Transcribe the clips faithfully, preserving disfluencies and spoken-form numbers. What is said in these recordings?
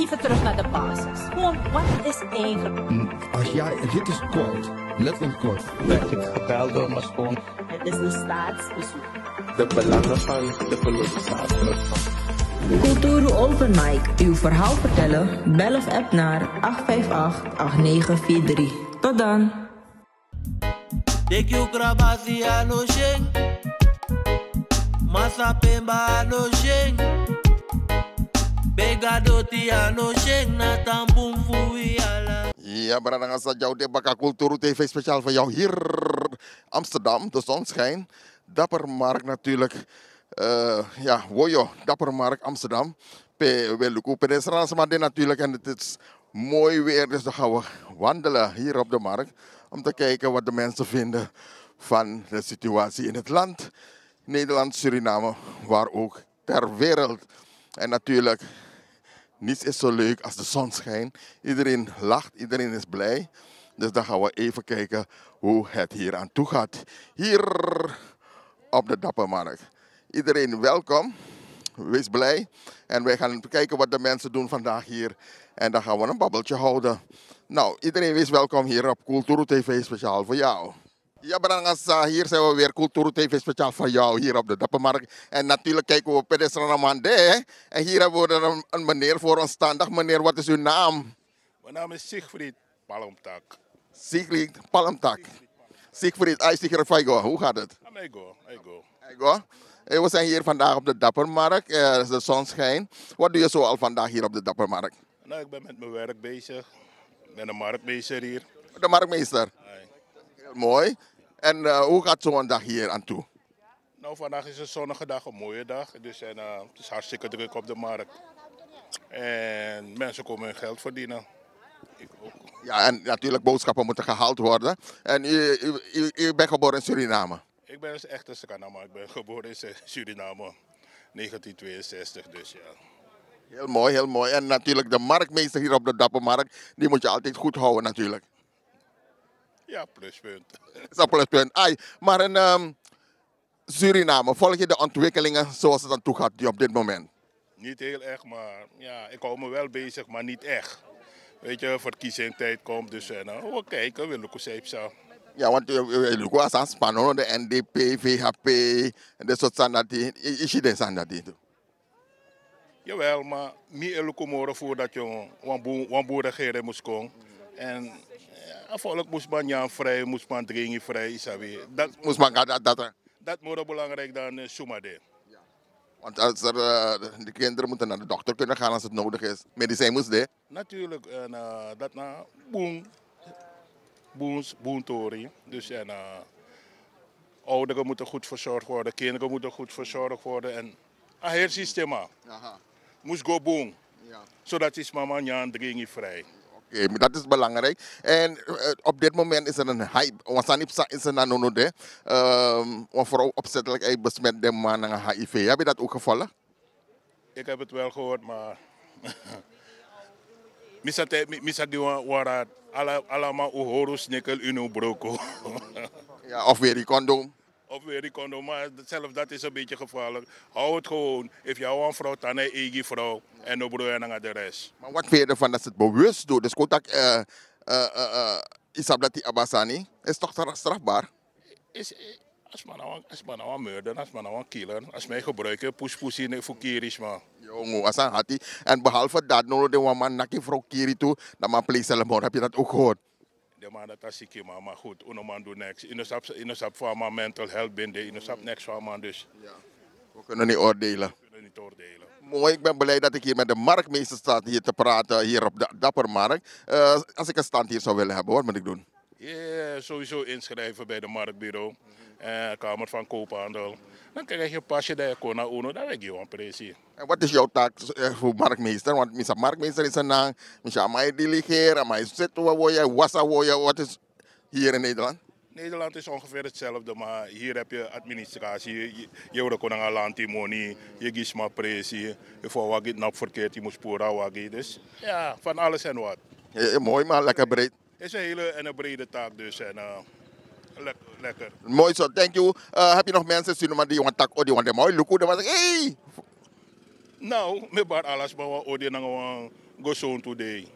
Even terug naar de basis. Gewoon, wat is eigenlijk? Als jij, dit is kort, letterlijk kort. Werd ik gebeld door mijn schoon. Het is een staatsbezoek. De belangen van de verloren zaterdag. Kulturu Open Mic. Uw verhaal vertellen? Bel of app naar acht vijf acht, acht negen vier drie. Tot dan. Teki un krabasi a no shen. Masa pemba a no shen. Bega doti a no shen. Na tampun fu wi ala. Ja, brada nanga sa, dya un de baka. Kulturu T V speciaal voor jou hier. Amsterdam, de zon schijnt. Dappermarkt natuurlijk. Eh, ja, woyo, Dappermarkt Amsterdam. Pe we luku pe de Sranan sama de natuurlijk. En het is mooi weer, dus dan gaan we wandelen hier op de markt. Om te kijken wat de mensen vinden van de situatie in het land. Nederland, Suriname, waar ook ter wereld. En natuurlijk, niets is zo leuk als de zon schijnt. Iedereen lacht, iedereen is blij. Dus dan gaan we even kijken hoe het hier aan toe gaat. Hier op de Dappermarkt. Iedereen welkom. Wees blij. En wij gaan kijken wat de mensen doen vandaag hier. En dan gaan we een babbeltje houden. Nou, iedereen wees welkom hier op Kulturu T V speciaal voor jou. Ja, brada nanga sa, hier zijn we weer, Kulturu T V speciaal voor jou hier op de Dappermarkt. En natuurlijk kijken we pe de Sranan sama de. En hier hebben we een, een meneer voor ons staan. Dag meneer, wat is uw naam? Mijn naam is Siegfried Palmtak. Siegfried Palmtak. Siegfried, ai, Siegfried, fa i go? Hoe gaat het? Ah, mij go, mij go. Ai go. Eh, we zijn hier vandaag op de Dappermarkt. Eh, de zon schijnt. Wat doe je zoal vandaag hier op de Dappermarkt? Nou, ik ben met mijn werk bezig. Ik ben de marktmeester hier. De marktmeester? Ai. Heel mooi. En eh, hoe gaat zo'n dag hier aan toe? Nou, vandaag is een zonnige dag, een mooie dag. Dus en, eh, het is hartstikke druk op de markt. En mensen komen hun geld verdienen. Ik ook. Ja, en natuurlijk boodschappen moeten gehaald worden. En u, u, u, u bent geboren in Suriname? Ik ben een echte Sranan, maar ik ben geboren in Su-, Suriname, negentien tweeënzestig, dus ja. Heel mooi, heel mooi. En natuurlijk de marktmeester hier op de Dappermarkt, die moet je altijd goed houden natuurlijk. Ja, pluspunt. Is een pluspunt. Ai, maar in ehm, Suriname, volg je de ontwikkelingen zoals het aan toe gaat die op dit moment? Niet heel erg, maar ja, ik hou me wel bezig, maar niet echt. Weet je, verkiezingstijd komt, dus en, eh, we kijken, we luku seipsa. Ja, want eh, eh, luku a sani span, no, de N D P, V H P, en de soort sani dati. I, i si den sani dati. Jawel, maar mi e luku moro fu dat, jong. Wan boer, wan boer regering moest komen. En eh, a volk moest maar nyan vrij, moest maar drinken vrij, isabi. Dat moest maar gaan, dat, dat, eh. Dat moro belangrijk dan eh, suma de. Want als er, eh, de kinderen moeten naar de dokter kunnen gaan als het nodig is. Medicijn moest de. Natuurlijk, en eh, dat na boen, boen, boen tori. Dus en eh, ouderen moeten goed verzorgd worden, kinderen moeten goed verzorgd worden. En a heri sistema. Aha. Moest go boen. Ja. Zodat is mama nyan dringi vrij. Oké, maar dat is belangrijk. En eh, op dit moment is er een hype. Wan sani psa in Sranan, no, de. Ehm, wan vrouw opzettelijk uit besmet de man nanga H I V. Heb je dat ook gevolgd? Ik heb het wel gehoord, maar mi sa te, mi, mi sa gi wan, wan raad. Ala, ala man un hori un snikkel ini un broko. Ja, of weer die condoom. Of weer die condoom, maar zelfs dat is een beetje gevaarlijk. Hou het gewoon. If you have wan vrouw, tan na yu eigi vrouw. En no broei nanga de rest. Maar wat vind je ervan dat ze het bewust doet? Dus kon taki, eh, eh, eh, eh, i sabi dati abi a sani. Is toch stra-, strafbaar? Is, is, a sma na wan, a sma na wan murder, a sma na wan killer. A sma e gebruik en puspusi fu kiri sma. Jongen, a sani hati. En behalve dat, no, no, de wan man naki vrouw kiri tu, dan man pleeg zelfmoord. Heb je dat ook gehoord? De man dat a siki man, maar goed, un no man du niks. Yu no sabi, yu no sabi fa a man mental health ben de, yu no sabi niks fa a man, dus. Ja. We kunnen niet oordelen. We kunnen niet oordelen. Mooi, ik ben blij dat ik hier met de marktmeester sta hier te praten, hier op de Dappermarkt. Eh, als ik een stand hier zou willen hebben, wat moet ik doen? Je sowieso inschrijven bij de marktbureau, eh, Kamer van Koophandel. Dan krijg je een pasje dat je kon naar uno, dan wij geven een prijsje. En wat is jouw taak eh, voor marktmeester? Want mi sabi marktmeester is een naam, mi sabi a man e diligeer, a man e seti wan woya, wasi a woya, wat is hier in Nederland? Nederland is ongeveer hetzelfde, maar hier heb je administratie. Je, je, je wordt ook aan lantimoni, je giet maar prijsje, je voor wagi nap verkeerd, je moet sporen aan wagi. Dus ja, van alles en wat. Eh, eh, mooi man, lekker breed. Is een hele en een brede taak dus en eh, lek-, lekker. Mooi zo, thank you. Eh, heb je nog mensen in Suriname die wan taki odi, want de mooi luku, de wan taki, hey! Now, mi bari alasma wan odi nanga wan gesontu dei.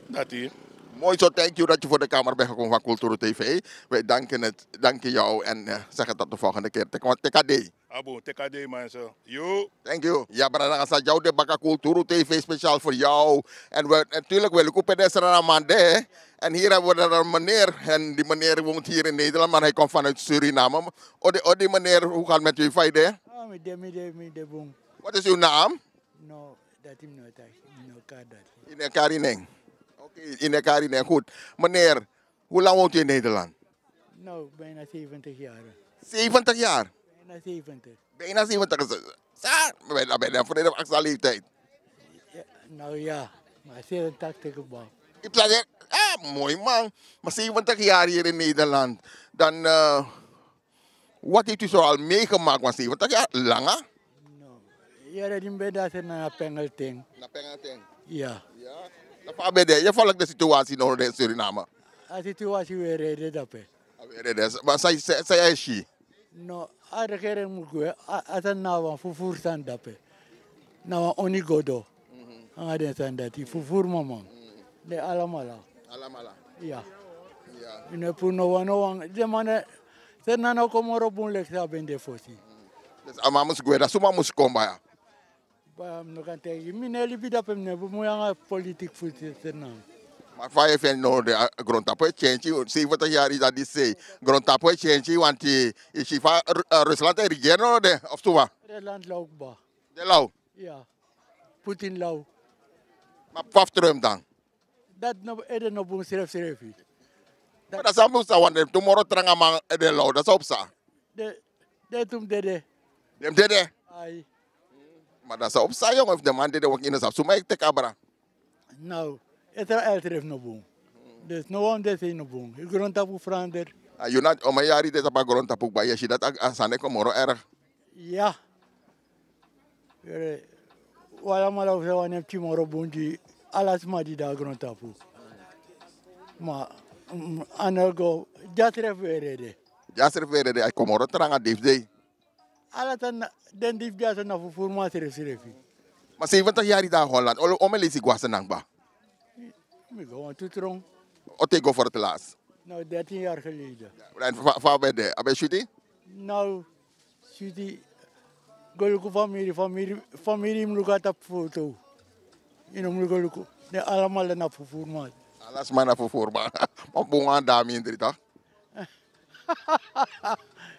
Dati. Mooi zo, thank you dat je voor de camera bent gekomen van Culturu T V. Wij danken, het, danken jou en eh, zeggen tot de volgende keer. Teka, teka dei. Abu, teka dei, mensen. Yo. Thank you. Ja, brada, nanga san, jou de baka Culturu T V speciaal voor jou. En we, natuurlijk wil ik ook pedesra na man de. En hier hebben we dan een meneer. En die meneer woont hier in Nederland, maar hij komt vanuit Suriname. Odi, odi meneer, hoe gaat het met u? Fa yu de? Ah, mi de, mi de, mi de bun. Wat is uw naam? No, dati mi no taki, mi no kari dati. Yu no e kari nen. Oké, yu no e kari nen, goed. Meneer, hoe lang woont u in Nederland? Nou, bijna zeventig jaar. Zeventig jaar? Bijna zeventig. Bijna zeventig is, sa, bijna, bijna vrede van extra leeftijd. Ja, nou ja, maar zeventig tegen bal. Ik zeg, ah, mooi man. Maar zeventig jaar hier in Nederland. Dan, eh, wat heeft u zoal meegemaakt? Want zeventig jaar, lang, hè? No. Yere di mi ben de na pengelting. Na pengelting? Ja. Ja. Na fa a ben de, yu e volg de situatie now in Suriname? A situatie were de dape. A were de, maar zij, zij, zij is shi. No, a regering mu gwe, a, a sani na wan fufuru sani dape. Na wan oni godo. Nanga den sani dati, fufuru maman. Den alamala. Alamala. Ya. Ya. Yu no e puru no wan, no wan. Den man, Sranan no kon moro bun leki san a ben de fosi. Dus a man mus gwe, dan suma mus kon baya? Baya, mi no kan taigi. Mi no e libi dape, mi no e bun nanga politiki fu Sranan. Ma fa yu e feni now de, a grontapu e kenki, seventig yari dati disi sei. Grontapu e kenki, want yu si fa, eh, Rusland e regeri now de, of suma? Rusland law kba. Den law? Ya. Putin law. Ma fa fu Trump dan? Dati no, ede no bun srefsrefi. Ma dan san mus psa, want den tu moro tranga man ede law, dan san o psa? Den, den tu mus dede. Den mus dede? Ai. Ma dan san o psa, yongu, efu den man dede, weki, yu no sabi suma e teki abra. Now, Israel srefi no bun. Dus no wan mus de sei no bun. Yu grontapu verander. A yu na, omeni yari de tapu a grontapu kba, yu e si dati a, a sani e kon moro erg. Ya. Yere, wi alamala wi sa wani pikin moro bun gi ala sma di de na grontapu. Ma, mm, a no go, dya srefi were de. Dya srefi were de, a kon moro tranga dei fu dei. Ala sani, den dei fu dya sani na fufuru man srefsrefi. Ma seventig yari de na Holland, o, omeni leisi yu go na Sranan kba? Mi go wantu tron. O ten yu go voor het laatst? Nou, dertien jaar geleden. En fa, fa a ben de? A ben switi? Nou, switi, go luku famiri, famiri, famiri yu mus luku na tapu foto. Yu no mus go luku. Den alamala na fufuru man. Ala sma na fufuru man. Ma bun wan dati mindri, toch?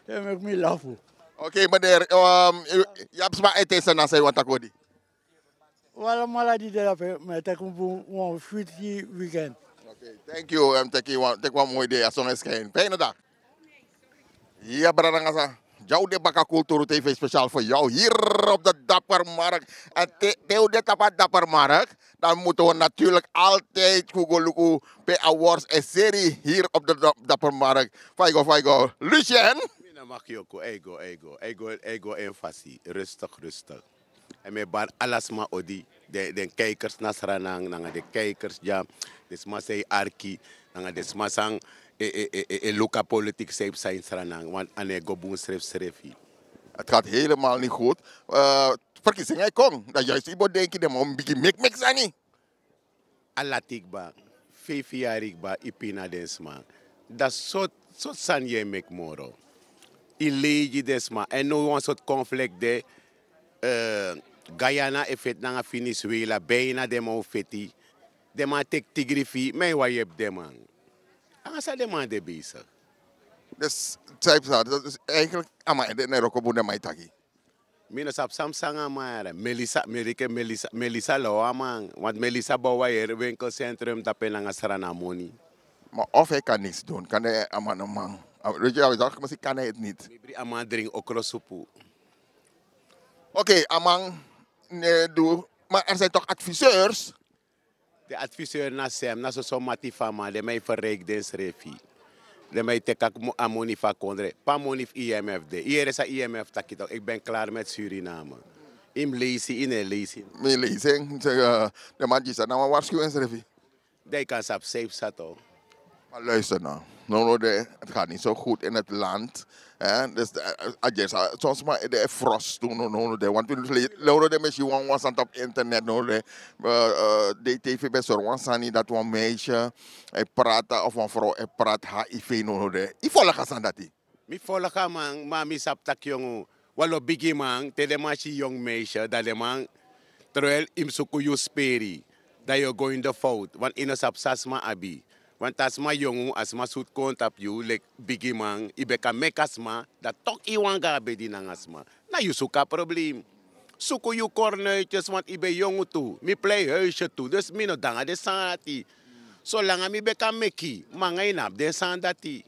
Yu e meki mi lafu. Oké, meneer, ehm, yu, yu abi sma ete san na san yu wani taki odi? Wi alamala di de dape, mi e taki un bun, wan switi weekend. Oké, thank you. Ehm, teki wan, teki wan moi dei, a soni e skin. Fijne dag. Ya, brada nanga sisa. Jou de baka Culturu T V speciaal voor jou hier op de Dappermarkt. En te, te u de tapu a Dappermarkt, dan moeten we natuurlijk altijd go luku pe a worst e seri hier op de Dap-, Dappermarkt. Fa yu go, fa yu go. Lucien? Mi na Makioku, yu e go, yu e go, yu e go, yu e go en fasi. Rustig, rustig. En mi e bari ala sma odi, den, den kijkers na Sranan, nanga den kijkers dya, den sma san e arki, nanga den sma san e, e, e, e, e luku a politiki san e psa ini Sranan, want a no e go bun srefsrefi. Het gaat helemaal niet goed. Eh, verkiezingen e kon, dan juist yu bo denki den man bigin meki meki sani. A lati kba, feifi yari kba, yu pina den sma. Dan sortu, sortu sani yu e meki moro? Yu lei gi den sma. En now wan sortu conflict de, eh, Guyana e feti nanga Venezuela, bijna den man o feti. Den man teki tigri fu yu, ma yu wani yepi den man. Nanga san den man de bezig? Dus, san yu psa, dus eigenlijk, a man ede no e wroko bun, den man e taki. Mi no sabi san psa nanga a man yara. Melissa, mi e riki Melissa, Melissa law a man. Want Melissa bow a heri winkelcentrum dape nanga Sranan moni. Maar of hij kan niks doen, kan hij, a man, a man. A, weet je, hij zag misschien kan hij het niet. Mi bri a man dringi okrosupu. Oké, a man no e du, maar er zijn toch adviseurs? Den adviseur na sem, na soso mati fu a man, den man e verrijk densrefi. Den man e teki a mo-, a moni fu a kondre. Pe a moni fu I M F de? Yu yere san I M F taki toch, ik ben klaar met Suriname. Yu mus leisi, yu no e leisi. Mi leisi en, mi seki, eh, den man gi sani na wan waarschuwing srefi. Dan yu kan sabi san yu psa toch. Maar luister nou. No, no, de, het gaat niet zo goed in het land. Hè? Dus de, a jesa, soms maar de frost doen, no, no, no, de, want we, no, no, de, misschien wan, wan santa op internet, no, de, eh, eh, de T V besor, wan sani dat wan meisje, hij praat, of wan vrouw, hij praat H I V, no, no, de. I volg a sani dati. Mi folga man, ma mi sabi taki yongu. Wan lo bigi man, te den man si yongu meisje, dan den man, terwijl i mus suku yu speri, dan yu o go ini de fout. Want i no sabi san sma abi. Want te a sma yongu, a sma sutu kon tapu yu, leki bigi man, i ben kan meki a sma, dan tok i wani go na bedi nanga sma. Na yu suku a problem. Suku yu kornuitjes, want i ben yongu tu. Mi plei huisje tu, dus mi no de nanga den sani dati. Solanga mi ben kan meki, ma nanga i no abi den sani dati.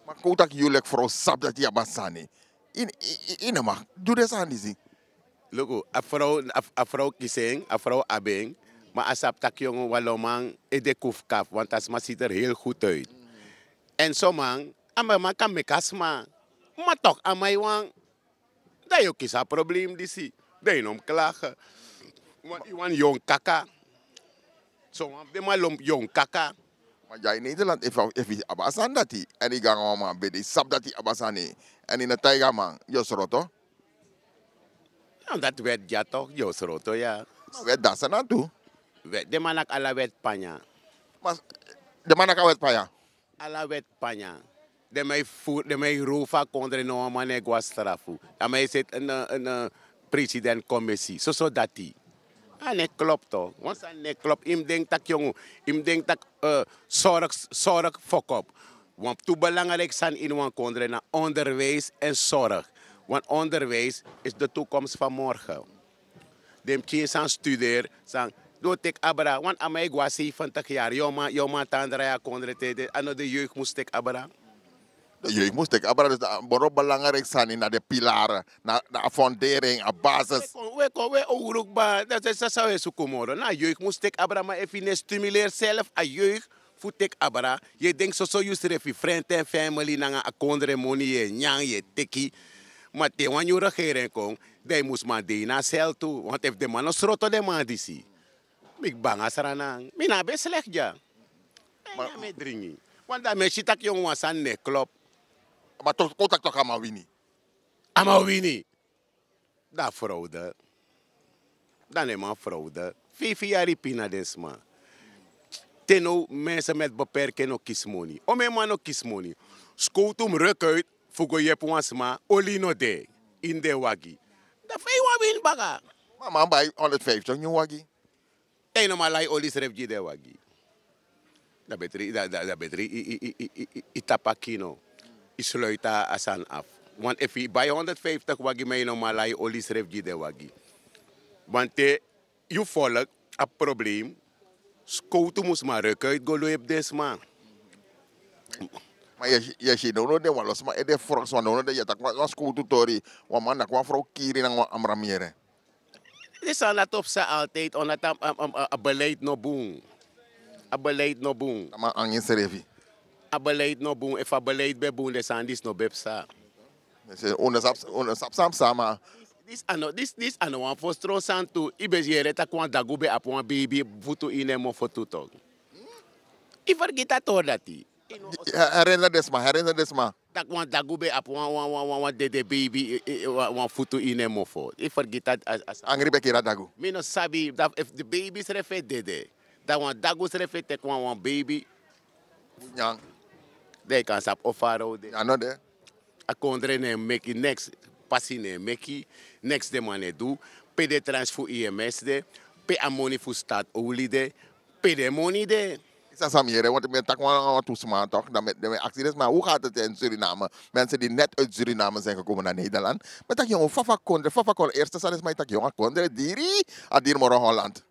Ma kon un taki yu leki frow sabi dati yu abi a sani. I, i, i, i no mag du den sani disi. Luku, a frow, a, a frow kisi en, a frow abi en, ma a sabi taki yongu wan lo man e de kufkaf, want a sma siti er heel goed uit. En so man, a man, man kan meki a sma. Ma toch, a man e wan Dan yu o kisi a problem disi. Dan yu no mus klage. Wan, yu wan yongu kaka. So wan fu den man lo yongu kaka. Ma dya ini Nederland, efu, efu yu abi a sani dati, èn yu go nanga wan man bedi, yu sabi dati yu abi a sani, èn yu no taigi a man, yu o sroto. No, dati wet dya toch, yu o sroto, ya. Ma wet de na sani tu. Wet, den man naki ala wet panya. Ma den man naki a wet panya. Ala wet panya. Den man e furu, den man e run fu a kondre, no wan man no e go na strafu. A man e seti en, en, en presidentkomisi. Soso dati. A no e klop toch. Wan sani no e klop. Yu mus denki taki yongu. Yu mus denki taki, eh, zorg, zorg fokop. Wan tu belangrijk sani ini wan kondre na onderwijs en zorg. Want onderwijs is de toekomst van morgen. Den pikin san studeri, san, den o teki abra, want a man e go na zeventig yari, yu o man, yu o man tan drai a kondre te, a no de jeugd mus teki abra. De jeugd mus teki abra, dus a moro belangrijk sani na den pilaren, na, na a fundering, a basis. We kon, we kon, we owru kba, dati san, san we suku moro. Na a jeugd mus teki abra, ma efu yu no e stimuleri zelf a jeugd, fu teki abra, yu e denki soso yusrefi, friends and family nanga a kondre moni yu e nyan, yu e teki. Ma te wan nyun regering kon, dan yu mus man de ini a sel tu. Want efu den man no sroto den man disi, mi kba nanga sranan. Mi no abi en sleki dya. Ma mi e dringi. Want dan mi e si taki yongu wan sani no e klop. Ma toch, kon taki toch a man wini. A man wini. Dan a fraude. Dan den man fraude. Feifi yari pina den sma. Te now mensen met beperking no kisi moni. Omeni man no kisi moni. Skowtu mus ruk uit fu go yepi wan sma, oli no de ini den wagi. Dan fa yu wani wini baka? Ma man bai honderdvijftig nyun wagi. Dan yu no man lai oli srefi gi den wagi. Dan betri, dan, dan, dan betri, yu, yu, yu tapu a kino. Yu sluiti a sani afu. Want efu yu bai honderdvijftig wagi, ma yu no man lai oli srefi gi den wagi. Want te yu volk abi problem, skowtu mus man ruk uit go loipi den sma. Ma yu e si, yu e si, now now den wan lo sma e de froks, want now now den, yu e taki wan skowtu tori, wan man naki wan frow kiri nanga wan amra mi yere. Disi sani dati o psa altijd, omdat a, a, a, a beleid no bun. A beleid no bun. A man angi ensrefi. A beleid no bun, efu a beleid ben bun, den sani disi no ben psa. Unu sabi, unu sabi san psa, ma. Disi a no, disi, disi a no wan frustron sani tu, yu ben yere taki wan dagu ben abi wan beibi futu ini en mofo tu toch. Yu fergiti a tori dati. Herinner den sma, herinner den sma. Taki wan dagu ben abi wan, wan, wan, wan, wan dede beibi, eh, eh, wan, wan futu ini en mofo. Yu fergiti a, a, a. Angri ben kiri a dagu. Mi no sabi, dati efu den beibi srefi e dede. Dan wan dagu srefi e teki wan, wan beibi. Nyan. Dan yu kan sabi o fara o de. Nyan no de. A kondre no e meki neks. Pasi no e meki. Neks den man no e du. Pe den transi fu I M S de? Pe a moni fu staat oli de? Pe den moni de? San, san mi yere, want mi e taki wan, wan tu sma toch, dan mi, dan mi e aksi den sma, hoe gaat het in Suriname? Mensen die net uit Suriname zijn gekomen naar Nederland. Mi e taki yongu, fa fu a kondre, fa fu a kondre, eerste sani sma e taki yongu, a kondre diri, a diri moro Holland.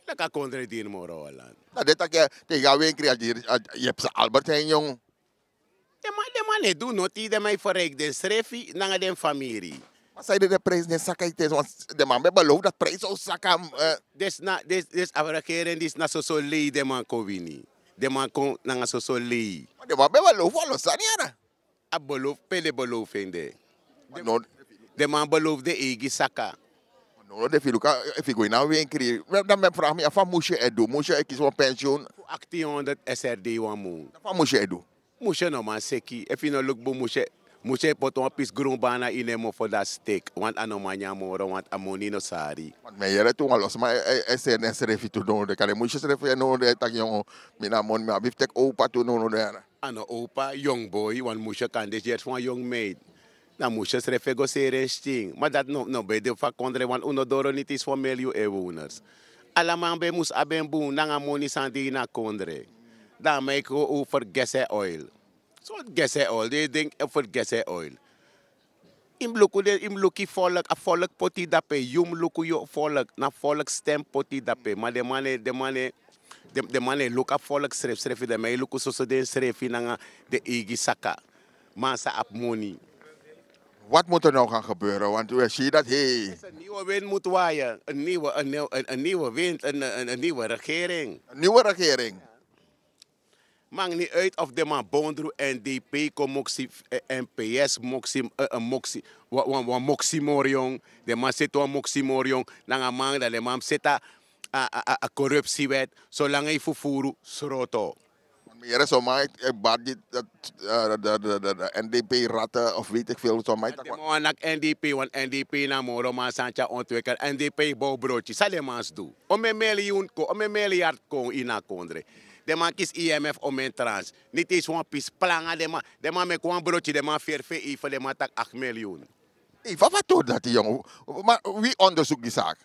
Leki a kondre diri moro Holland. Dan den taki, te yu go na wenkri, a diri, a, yu e psa Albert Heijn yongu. Den man, den man no e du noti, den man e verrijk densrefi nanga den famiri. Ma sanede den prijs no e saka ete, want den man ben belofu dati prijs o saka, eh. Disi na, disi, disi a regering disi na soso lei den man kon wini. Den man kon nanga soso lei. Ma den man ben belofu wan lo sani, yara. A belofu, pe den belofu en de? Den, no, den man belofu den eigi saka. No, no, de filuka, efu yu go ini a wenkri. Dan mi e vraag mi, a fa musu e du? Musu e kisi wan pensioen? Fu achttien honderd S R D wan mun. A fa musu e du? Musu no man seki. Efu yu no luku bun, musu, musu e poti wan pisi grun bana ini en mofo, dan stek. Want a no man nyan moro, want a moni no sari. Want mi e yere tu wan lo sma e, e, e seni ensrefi tu now, de kan den musu srefi now, de taki: "Yongu, mi na moni, mi abi fu teki opa tu now, de." A no opa, yongu boi, want musu kan de yere fu wan yongu meid. Dan musu srefi e go seri en skin. Ma dati no, no ben de fu a kondre, want un no doro niti isi fu meli yu inwoners. Ala man ben mus abi en bun nanga moni san de ini a kondre. Dan a man e go over gas en oil. Sortu gas en oil, den e denki over gas en oil. Yu mus luku den, yu mus luku yu volk, a volk poti yu dape, yu mus luku yu volk, na volk stem poti yu dape. Ma den man e, den man e, den, den man e luku a volk srefsrefi, den man e luku soso densrefi nanga den eigi saka. Man sa abi moni. Wat moet er nou gaan gebeuren? Want we zien dat, hey. Een nieuwe wind moet waaien. Een nieuwe, een, nieuw- een, een nieuwe wind, een, een, een nieuwe regering. Een nieuwe regering. Maakt niet uit of den man bondru N D P kon moksi, eh, N P S moksi, eh, eh, moksi, wan, wan, wan moksi morion. Den man seti wan moksi morion. Nanga man, dan den man seti a, a, a, a corruptiewet. Solanga yu fufuru, sroto. Want mi yere son man e, e bari di, dat, eh, de, de, de, de N D P ratten of weet ik veel, son man e taki. Den man wani naki N D P, want N D P na moro man san tyari ontwikkel. N D P bow broki. San den man mus du? Omeni miljoen kon, omeni miljard kon ini a kondre. Den man kisi I M F omeni trans. Niti isi wan pisi planga den man. Den man meki wan broki, den man feri fu en eifen, den man taki acht miljoen. Ei, fa fa tori dati, yongu? Ma wi onderzoek die zaak.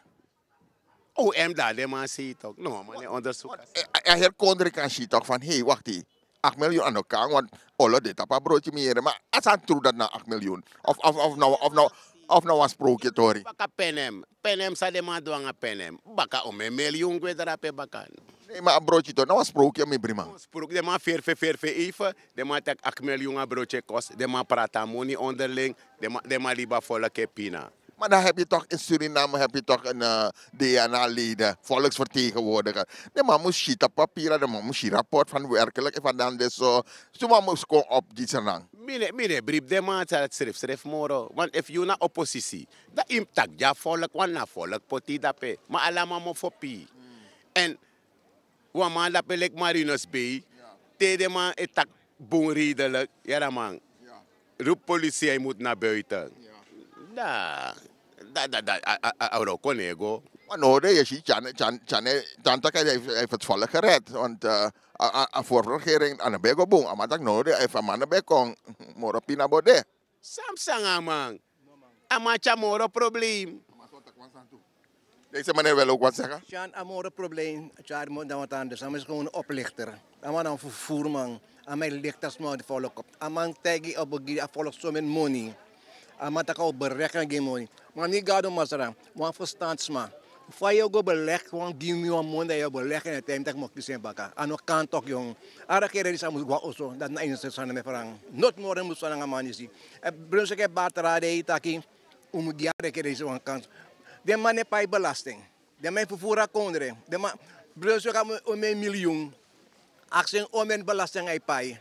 O M, dan den man si tok. No, man e onderzoek. Eh, eh, heel kondre kan si tok van, hey, wacht hier. Acht miljoen a no kan, want olo de tapu a broki, mi yere. Ma a sani tru dati na acht miljoen? Of, of, of na, of na, of na wan sprookje tori? Baka penem. Penem, san den man du nanga penem? Baka omeni miljoen gwe drape baka. Nee, ma a broki tori, na wan sprookje, mi briman. Sprookje, den man feri fu en, feri fu en eifen, den man taki acht miljoen a broki e kost, den man prati a moni onderling, den man, den man libi a volk e pina. Maar dan heb je toch in Suriname, heb je toch een, eh, D N A-leden, volksvertegenwoordiger. Den man mus si tapu papira, den man mus si rapport van werkelijk, van dan de so, so man mus kon op die serang. Mi no e, mi no e bribi den man san dati srefsrefi moro. Want efu yu na oppositie, dan yu mus taki gi a volk, want na volk poti yu dape. Ma ala man mofo pii. En wan man dape leki Marinus Bey, te den man e taki bun redelijk, yere a man. Roep politie, hij moet naar buiten. Da, da, da, da, a, a, a, a wroko no e go. Maar no, de, je ziet, Tjan, Tjan, Tjan, eh, Tjan taki hij heeft, hij heeft het volk gered. Want, eh, a, a, a vorige regering, a no ben go bun. A man taki no, de, hij heeft a man no ben kon. Moro pina bo de. San psa nanga a man? A man tyari moro probleem. Deze meneer wil ook wat zeggen. Syan, a moro probleem, tyari mo dan wat anders. A man is gewoon een oplichter. A man na wan fufuruman. A man e likti a sma fu di volk op. A man taigi a bo gi a volk someni moni. A man taki a o berekeni gi moni. Ma mi Gado Masra, wan verstandsman. Fa yu o go beleg, wan gi mi wan moni, dan yu o beleg en a time taki mi o kisi en baka. A no kan toch, yongu. A regering disi sa mus go na oso, dati na ini sani mi e franga. Noti moro mus franga a man disi. Eh, Brunswijk e bari tra dei taki, un mus gi a regering disi wan kans. Den man no e pai belasting. Den man e fufuru a kondre. Den man, Brunswijk abi omeni miljoen. Aksi en omeni belasting a e pai.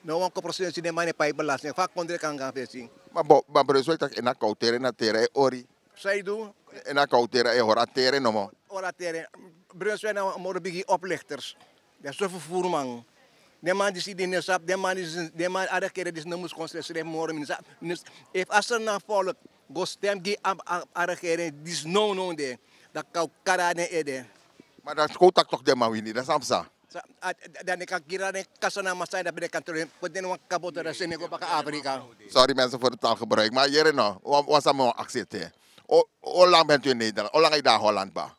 No wan kon prosensi den man no e pai belasting. Fa a kondre kan go na fesi? Ma bo, ma Brunswijk taki en na kawtere, na tere e hori. San yu du? En na kawtere e hori a tere nomo. Hori a tere. Brunswijk na wan moro bigi oplichters. Den so fufuruman. Den man disi di no sabi, den man disi, den man, a regering disi no mus kon srefsrefi moro, mi no sabi, mi no s-, efu a Sranan volk go stem gi a, a, a regering disi nownow de, dan kan un kari na den ede. Ma dan kon un taki toch den man wini, dan san psa? Sa, a, dan den kan kiri den kan Sranan man san dati, den kan trowe, poti den na wan kaboto, dan seni go baka Afrika. Sorry mensen voor de taalgebruik, maar yere no, wan, wan sani mi wani aksi ete. O, hoe lang bent u in Nederland? Hoe lang heb je daar Holland, ba?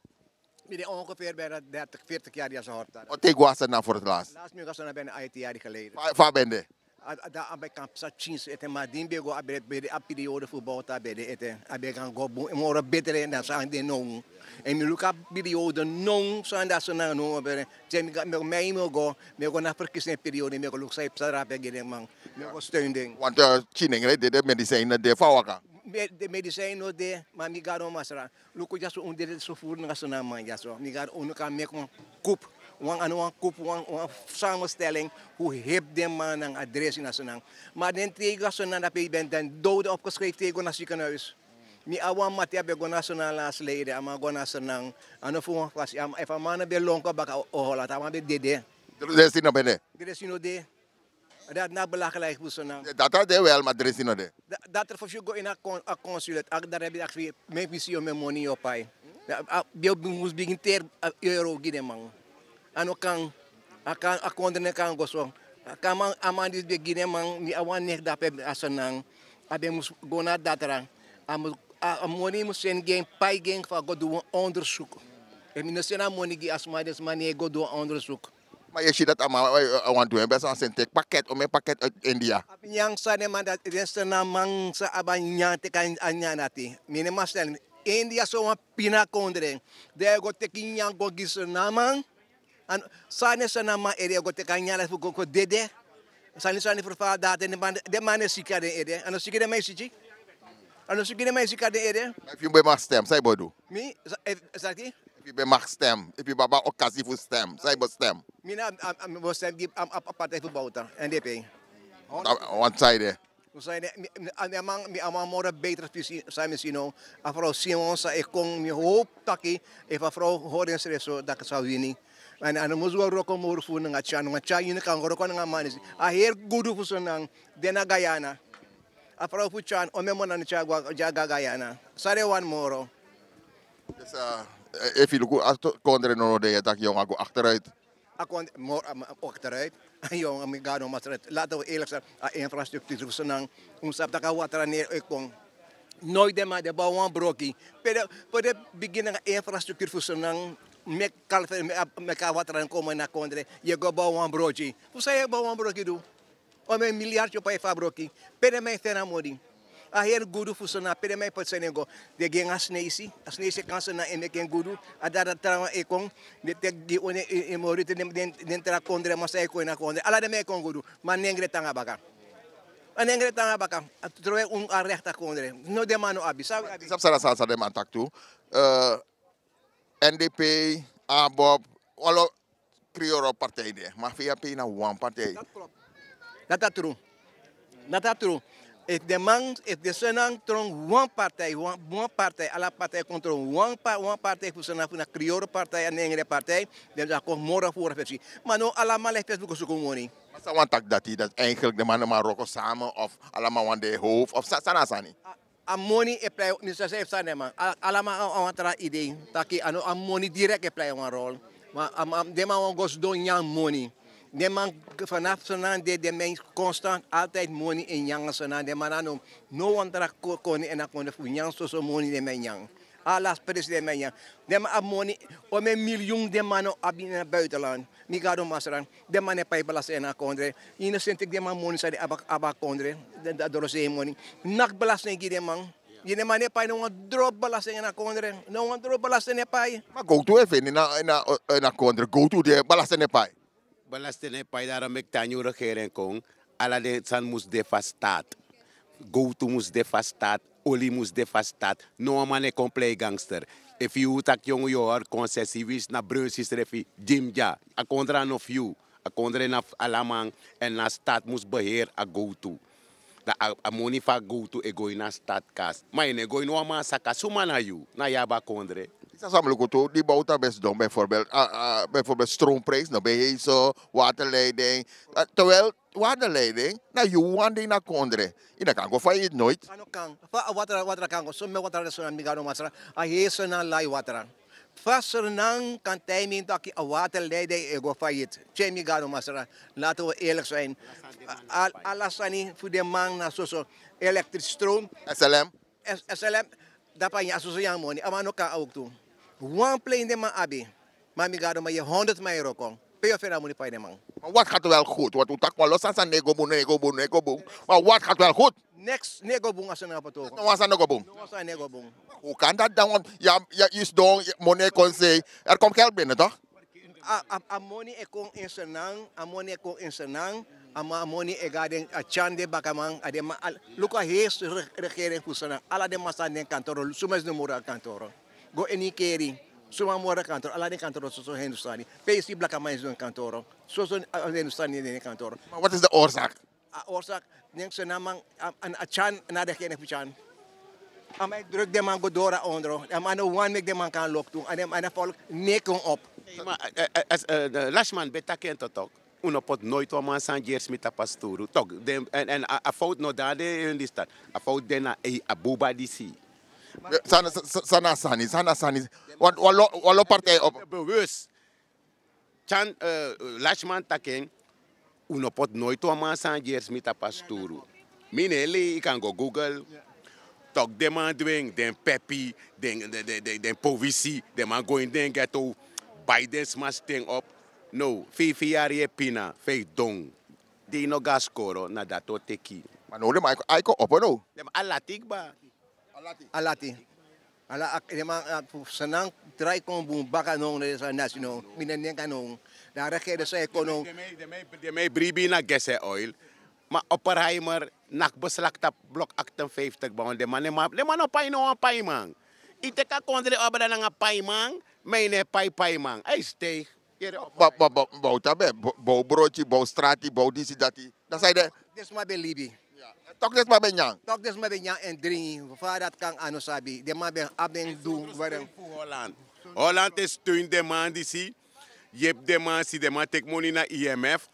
Mi de ongeveer bijna dertig, veertig jaar dya so. Horta. O te go na Sranan voor het laatst? Laatst mi go na Sranan bijna achttien jaar geleden. Fa, fa ben de? A, a, dan a ben kan psa tyinsi ete, ma di mi ben go a ben, ben de a periode fu bouta ben de ete. A ben kan go bun, moro betere dan san de now. En mi luku a periode now, san de a Sranan now, ben, te mi go, mi, mi, mi go, mi go na verkiezingsperiode, mi go luku san e psa drape gi den man. Mi go steun den. Want, eh, tyinengre de, de medicijnen de, fa waka? Me-, de medicijnen no de, ma mi Gado Masra. Luku dyaso, un de so furu nanga Sranan man dyaso. Mi Gado, unu kan meki wan coup. Wan, a no wan coup, wan, wan samenstelling fu help den man nanga adres na Sranan. Ma den te yu go na Sranan, dan pe yu ben, den dode opgeschreven te yu go na ziekenhuis. Mi abi wan mati a ben go na Sranan last leden, a man go na Sranan. A no fu wan fasi, a man, efu a man no ben lon kon baka o, o Holland, a man ben dede. Dresino ben de. Dresino de. Dati na belachelijk fu Sranan. Data de wel, ma Dresino de. Dati fosi yu go ini a kon, a consulate, a dati ben aksi yu, meki mi si yu, mi moni yu o pai. Yu mus bigin teri euro gi den man. A no kan. A kan, a kondre no kan go so. A kan man, a man disi ben gi den man, mi abi wan next dape a Sranan. A ben mus go na Datra. A mus, a, a moni mus seni gi en, pai gi en fu a go du wan onderzoek. Efu mi no seni a moni gi a sma, den sma no e go du wan onderzoek. Ma yu e si dati a man, a, a wani du en best, a seni teki paket, omeni paket uit India. A nyan san den man dati, den Sranan man san abi a nyan teki a nyan dati. Mi no man stel, India so wan pina kondre. Den e go teki nyan go gi Sranan man. San den Sranan man ede, go teki a nyan dati fu go, go dede. Sani, sani fu fa dati, den man, den man e siki a den ede. A no siki den man e siki. A no siki den man e siki a den ede. Efu yu ben mag stem, san yu bo du? Mi, sa-, efu, saki? Efu yu ben mag stem, efu yu ben abi a okasi fu stem, san yu bo stem? Mi na, a, a, mi bo stem gi a, a, a partij fu Bouta, N D P. A, want san ede? Fu san ede, mi, mi, a, mi a man, mi a man moro beter fisi, san mi si now. A vrouw Simon san e kon, mi hopi taki, efu a vrouw hori en srefi so, dati sa wini. Èn a no mus go wroko moro fu nanga Tyan, nanga Tyan yu no kan wroko nanga man disi. A heri gudu fu Sranan, de na Guyana. A vrouw fu Tyan, omeni man no tyari go, tyari go a Guyana. San den wani moro. Dus, eh, efu yu luku a kondre now, den e taki yu e go achteruit. A kondre moro, a, a, achteruit. Yu, mi Gado Masra, laten we eerlijk zijn, a infrastructuur fu Sranan, un sabi taki a water no e kon. Noiti den man den bow wan broki. Pe den, pe den bigin nanga infrastructuur fu Sranan, meki kalfe, meki a, meki a water no kon moro na kondre. Yu e go bow wan broki. Fu san yu e bow wan broki du? Omeni milyard yu o pai fu a broki. Pe den man e feni a moni? A heri gudu fu Sranan, pe den man e poti seni en go? Den gi en a Sneisi. A Sneisi e kon na Sranan e meki en gudu. A dati trawan e kon. Den teki gi wan, e, e, e moro den, den, den tra kondreman san e kon ini a kondre. Ala den man e kon gudu. Ma nengre tan nanga baka. A nengre tan nanga baka. A trowe un a recht a kondre. No, den man no abi. San wi abi? Sabi san, san, san den man taki tu. Eh, N D P, ABOP, wan lo Kriyoro partij de. Ma VHP na wan partij. Dati klopu. Dati a tru. Dati a tru. Efu den man, efu den Sranan tron wan partij, wan, wan partij, ala partij kon tron wan pa-, wan partij fu Sranan, fu na Kriyoro partij, a nengre partij, den sa kon moro furu fesi. Ma now ala man e leki fesi fu go suku moni. Ma san wani taki dati, dati eigenlijk den man no man wroko samen of ala man wani de hoofd of sa-, san na a sani? A moni e plei, mi sa srefi san den man. A-, ala man a, a wan tra idee. Taki a no a moni direct e plei wan rol. Ma a, a, den man wani go sidon nyan moni. Den man vanaf Sranan de, den man constant altijd moni e nyan Sranan. Den man no, no wan tra ko-, koni ini a kondre fu nyan soso moni den man e nyan. Ala presi den man e nyan. Den man abi moni, omeni miljoen den man no abi ini a buitenland. Mi Gado Masra, den man no e pai belasting ini a kondre. Yu no seni teki den man moni san den abi, abi a kondre. Den, den dorosei moni. Naki belasting gi den man. Yu, den man no e pai no wan dropu belasting ini a kondre. No wan dropu belasting no e pai. Ma gowtu e feni na, na, na kondre. Gowtu de belasting no e pai. Belasting no e pai, daarom meki te a nyun regering kon. Ala den sani mus de fu a staat. Gowtu mus de fu a staat, oli mus de fu a staat. No wan man no e kon plei gangster. Efu yu taki yongu yu o hori konsesi, winsi na Brunsi srefi gi mi dya. A kondre a no fu yu. A kondre na fu ala man, èn na staat mus beheer a gowtu. Dan a, a moni fu a gowtu e go ini a staat kas. Ma yu no e go ini wan man saka, suma na yu? Na yu abi a kondre. Disi a san mi luku tu, di Bouta ben sidon bijvoorbeeld, a, a, bijvoorbeeld stroomprijs no ben hei so, waterleiding. A, terwijl waterleiding, na yu wan dei na kondre. Yu no kan go failliet nooit. A no kan. Fa a water, water kan go, so mi water de so na mi Gado Masra. A hei so na lai water. Fa Sranan kan taigi mi taki a waterleiding e go failliet? Tyai mi Gado Masra. Laten we eerlijk zijn. Al, ala sani fu den man na soso. Elektrisi, stroom. S L M. S-, S L M, dape a nyan, a soso nyan moni, a man no kan a work tu. Wan plein den man abi. Ma mi Gado, ma yu honderd man e wroko. Pe yu o feni a moni fu pai den man? Maar wat gaat wel goed? Want u taki wan lo sani san no e go bun, no e go bun, no e go bun. Maar wat gaat wel goed? Niks no e go bun a Sranan, Patogen. No wan sani no go bun. No wan sani no e go bun. Hoe kan dat dan? Want ja, ja, yu sidon, moni e kon sei. Er komt geld binnen, toch? A, a, a moni e kon in Sranan, a moni e kon in Sranan, a ma-, a moni e go na den, a Tyan den bakaman, a den man, al-, luku a hei re-, regering fu Sranan, ala den man san na den kantoro, suma e sidon moro a kantoro. Go eni keri, suma moro a kantoro, ala den kantoro soso Hindustani. Pe yu si blakaman e sidon kantoro, soso, a, a Hindustani na den kantoro. Maar wat is de oorzaak? A oorzaak, den Sranan man, a, a, a Tyan, na regering fu Tyan. A man e druk den man go doro a ondro. A man no wani meki den man kan lobi tu. A den man e folku neki en op. Lasiman ben taki en totok. Un no poti noiti wan man sani gi heri smiti a pasituru. Tok den èn a fowtu no de na den, yu understand? A fowtu de na a buba disi. San na sani, san na sani. Wan lo partij op. Bewus. Tyan, lasiman taki en. Un no poti noiti wan man sani gi heri smiti a pasituru. Mi no e lei, yu kan go google. Tok den man du en, den pepi, den powisi, den man go ini den geto, bai den sma sten op. No, feifi yari yu e pina, fa yu don. Di yu no go na skoro, na dati o teki. Ma now den man a e kon opo now. Den man a lati kba. A lati. Ala den man, fu Sranan drai kon bun baka now na den sani dati now. Mi no e denki a now. Dan a regering san e kon now. Den man e bribi ini a gas en oil. Ma Oppenheimer naki beslak tapu blok achtenvijftig, bawon den man no pai no wan paiman. Yu teki a kondre abra nanga paiman. Ma yu no e pai paiman. A e stei. Bow tabe, bow broti, bow strati, bow disi dati. Dan san yu de? Den sma ben libi. Tok den sma ben nyan. Tok den sma ben nyan èn dringi. Fa dati kan a no sabi. Den man ben abi en du. Fu Holland. Holland e steun den man disi. Yepi den man, si den man teki moni na I M F.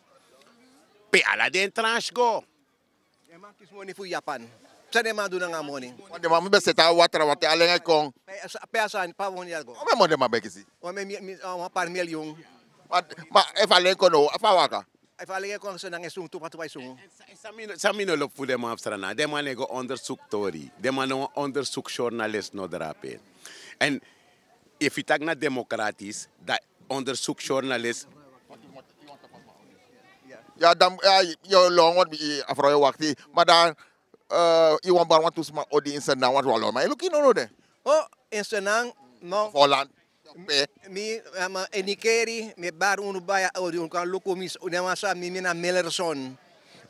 Pe ala den tranche go. Den man kisi moni fu Japan. San den man du nanga moni? Den man ben seti a watra watra, alen e kon. Pe a sani, pe a moni dati go? Omeni moni den man ben kisi? Wan pari milyun. Ma efu alen kon now, fa a waka? Efu alen kon so nanga e sungu tu patu bai sungu. San mi no lobi fu den man fu Sranan, den man no e go ondersuku tori. Den man no wan ondersuku journalist no drape. Èn efu yu taki na demokratis, dan ondersuku journalist. Ya dan, ya, yu lon wan, a frow e wakti. Ma dan, yu wan bari wantu sma odi ini Sranan wantu wan lo, ma yu luku yu no no de. O, ini Sranan no. Fu Holland. Mi, ini Nikeri mi e bari unu bai a odi, unu kan luku mi, den wan sabi mi, mi na Millerson.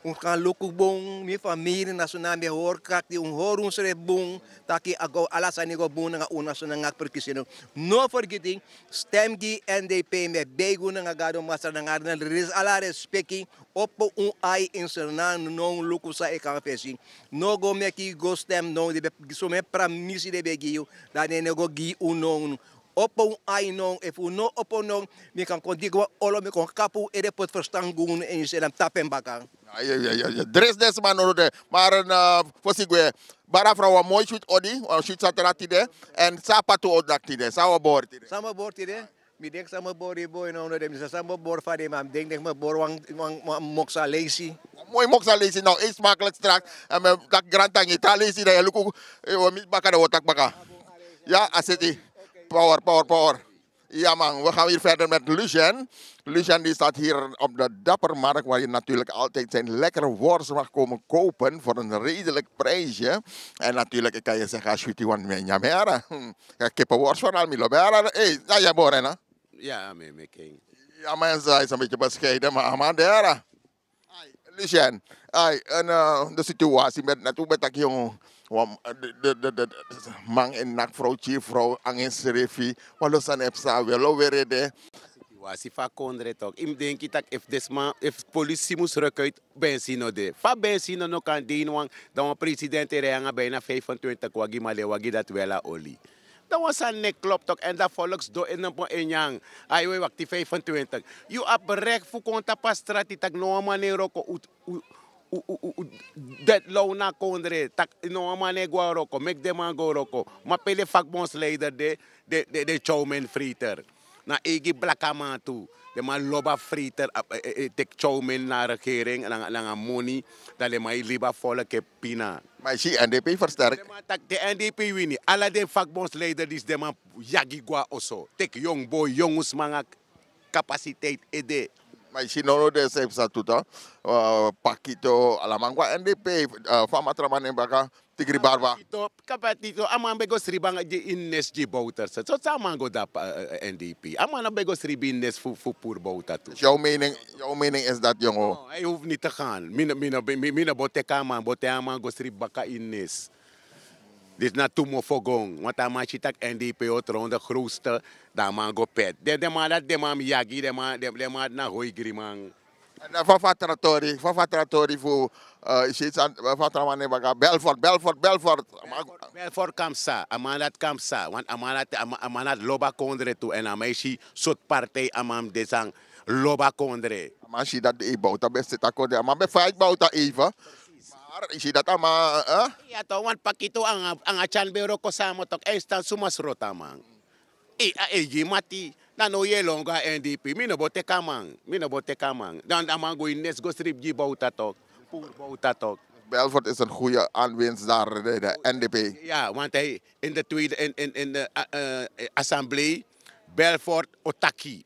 Unu kan luku bun, mi famiri na Sranan, mi e hori krakti, unu hori unsrefi bun. Taki a go, ala sani go bun nanga unu na Sranan nanga a ferkisi no. No fergiti, stem gi N D P, mi e begi unu nanga Gado Masra nanga ala respeki. Opo un ai ini Sranan now, luku san e kon na fesi. No go meki go stem now, den ben gi someni pramisi den ben gi yu, dan den no go gi unu now. Opo un ai now, efu un no opo now, mi kan kon digi wan olo, mi kon kapu un ede, poti ferstan gi unu èn yu seni a mi tapu en baka. Dresi den sma no de. Ma fosi gwe, bari a frow wan moi switi odi, wan switi satra tide. Èn san a patu odi dati tide, san a bori tide? San a bori tide? Mi denki san a bori boi, no no de, mi sa san a bori fa de, ma mi denki denki a bori wan, wan moksa leisi. Moi moksa leisi, no, e smakelijk straks. Èn mi taki grantangi, tra leisi dan yu luku, mi baka dan wi o taki baka. Ya, a seti. Power, power, power. Ja man, we gaan weer verder met Lucien. Lucien die staat hier op de Dappermarkt, waar je natuurlijk altijd zijn lekkere worst mag komen kopen voor een redelijk prijsje. En natuurlijk, ik kan je zeggen, als je die want mijn jamera. Kippenworst vooral, mi lo bera. Hey, na ya bore na? Ja, mi mi ken. Ja, mensen, hij is een beetje bescheiden, maar Amadera. Lucien, ai, en de situatie met, na tu ben taki yu, de man en nakfrow, chief frow, angin srefi, walo san e psa, walo were de. Situasi fu a kondre tok. Yu mus denki tak' efu den sma, efu polisi mus ruk uit, bensin no de. Fa bensin no kan de ini wan, dan wan president e rei nanga bijna vijfentwintig wagi, ma den wagi dati wel na oli. Dan wan sani no e klop tok, èn dan volksdom e nyan. Ai, wi e wakti vijfentwintig. Yu abi reki fu kon tapu a strati tak' no wan man no e wroko, un dede law na a kondre, tak' no wan man no e go na wroko, meki den man go wroko. Ma pe den vakbondsleider de, den tyowmen freter. Na eigi blakaman tu. Den man lobi a freter, teki tyowmen na regering nanga moni, dan den man e libi a volk e pina. Ma yu si N D P versterk. Den man taki te N D P wini, ala den vakbondsleider disi, den man yagi go na oso. Teki yongu boi, yongu sma nanga kapasiteit e de. Ma yu si no no den srefi sa tu, Pakito, ala man go na N D P, fa Matraman nen baka, Tigri Barba. Kapasiteit, a man ben go sribi nanga gi ini nes gi Bouterse. So san a man go dapu N D P? A man no ben go sribi ini nes fu puru Bouta tu. Jouw mening, jouw mening is dat, jongen? No, hij hoeft niet te gaan. Mi no, mi no, mi no bo teki a man, bo teki a man go sribi baka ini nes. Disi na tu mofo gon. Want a man si tak' N D P o tron de grootste, dan a man go pet. Den, den man dati, den man mus yagi, den man, den man na hoi griman. Fa fa tra tori fa fa tra tori fu isi fa tra man ne baka Belfort Belfort Belfort. Belfort kan psa a man dati kan psa want a man dati a man dati lobi a kondre tu èn a man e si sortu partij a man mus de san lobi a kondre. A man si dati de e bowta ben seti a kondre a man ben faiti bowta eive. Mar isi dati a man eh? Ya to wan paki tu anga tyan ben wroko sama tok èn stan suma sroto a man. A eigi mati dan now yu e lon go na N D P mi no bo teki a man mi no bo teki a man dan a man go ini nesi go sribi gi bowta tok. Puru bowta tok. Belfort is en goede aanwinst daar de N D P. Ya want hij in de tweede in in in de assemblee Belfort o taki.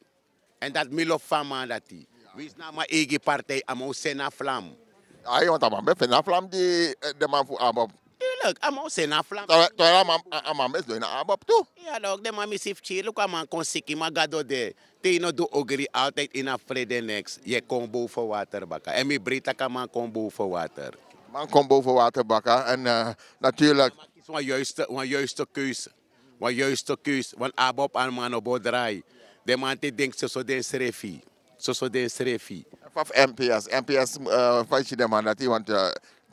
Èn dati mi lobi fu a man dati. Winsi na a man eigi partij a man o seni a flam. Ai want a man ben feni a flam gi den man fu abob. Tuurlik a man o seni a flam. Toro a man ben sidon ini a abob tu. Ya dok den man mi si fu kiri luku a man kon siki ma gado de. Te yu no du ogri altijdi ini a frede neks yu e kon bow fu water baka èn mi brei tak' a man kon bow fu water. Man kon bow fu water baka èn naturlik. Wan yuiste keus wan yuiste keus wan abob a man no bo drai. Den man te denki soso den srefi. Soso den srefi. Fa fu mps mps fa yu si den man dati want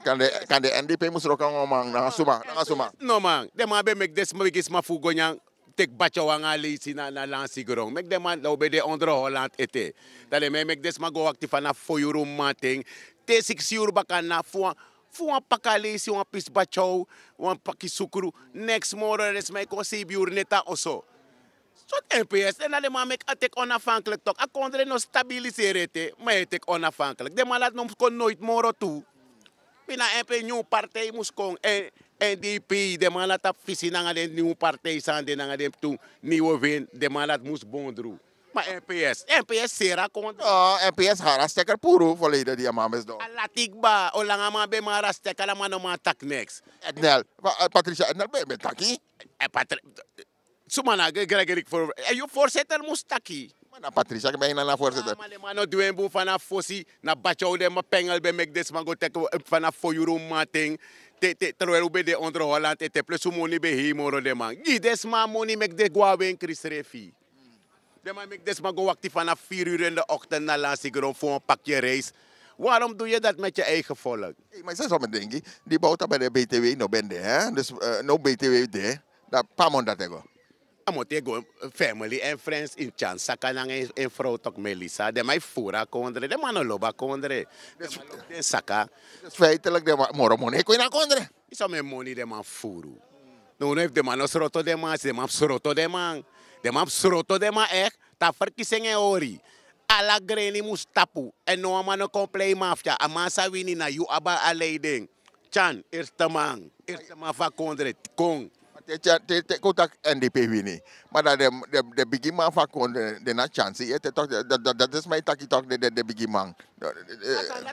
kan de n d p mus wroko nanga man nanga suma nanga suma. No man den man ben meki den sma bigi sma fu go nyan teki batyaw anga a leisi na lansi gron meki den man dan un ben de ondro holland ete. Dan den man e meki den sma go wakti fana fo yuru mamanten te siksi yuru baka na fu wan fu wan paka leisi wan pisi batyaw wan paki sukru. Neks moro den sma e kon seibi yuru neti a oso. Sortu mps den na den man meki a teki onafanklik tok a kondre no stabiliseri ete ma yu e teki onafanklik den man dati no mus kon noiti moro tu. Wi na mps nyun partij mus kon èn n d p den man dati abi fisi nanga den nyun partij san de nanga den tu niwe win den man dati mus bondru. Ma mps mps seri a kondre. Mps hari a steker puru folede di a man ben sidon. A lati kba olanga man ben man hari a steker a man no man taki neks. Ednel patricia ednel ben taki. Suma na gregerik for yu forsetel mus taki. Ma na patricia ben na na forsetel. Ma den man no du en bun fanafu fosi na batyaw den ma pengel ben meki den sma go teki fanafu fo yuru mamanten. Te te terwel un ben de ondro holland ete plus un moni ben hei moro den man gi den sma a moni meki den go na wenkri srefi. Den man meki den sma go wakti fanafu firi yuru ini den okten na lansi gron fu wan pakye reis. Warom du yu dati meti yu eigen folk? Ma yu sabi san mi denki di bowta ben de btw no ben de. Dus now btw de dan pe a moni dati e go? A moni e go family èn friends ini tyan saka nanga en frow toki melisa den man e fufuru a kondre den man no lobi a kondre. Den man lobi den saka. Feitelik den man moro moni e kon ini a kondre. Yu sabi mi en moni den man fufuru. Nownow efu den man no sroto den man si den man mus sroto den man. Den man mus sroto den man ekti. Te a ferkisi en e hori ala greni mus tapu. Èn no wan man no kon plei mafia a man sa wini na yu abi a lei den. Tyan ersteman ersteman fu a kondre kon. Te te te kon taki n d p wini ma dan den den bigi man fu a kondre den na tyansi ete tok dati den sma e taki tok den den bigi man.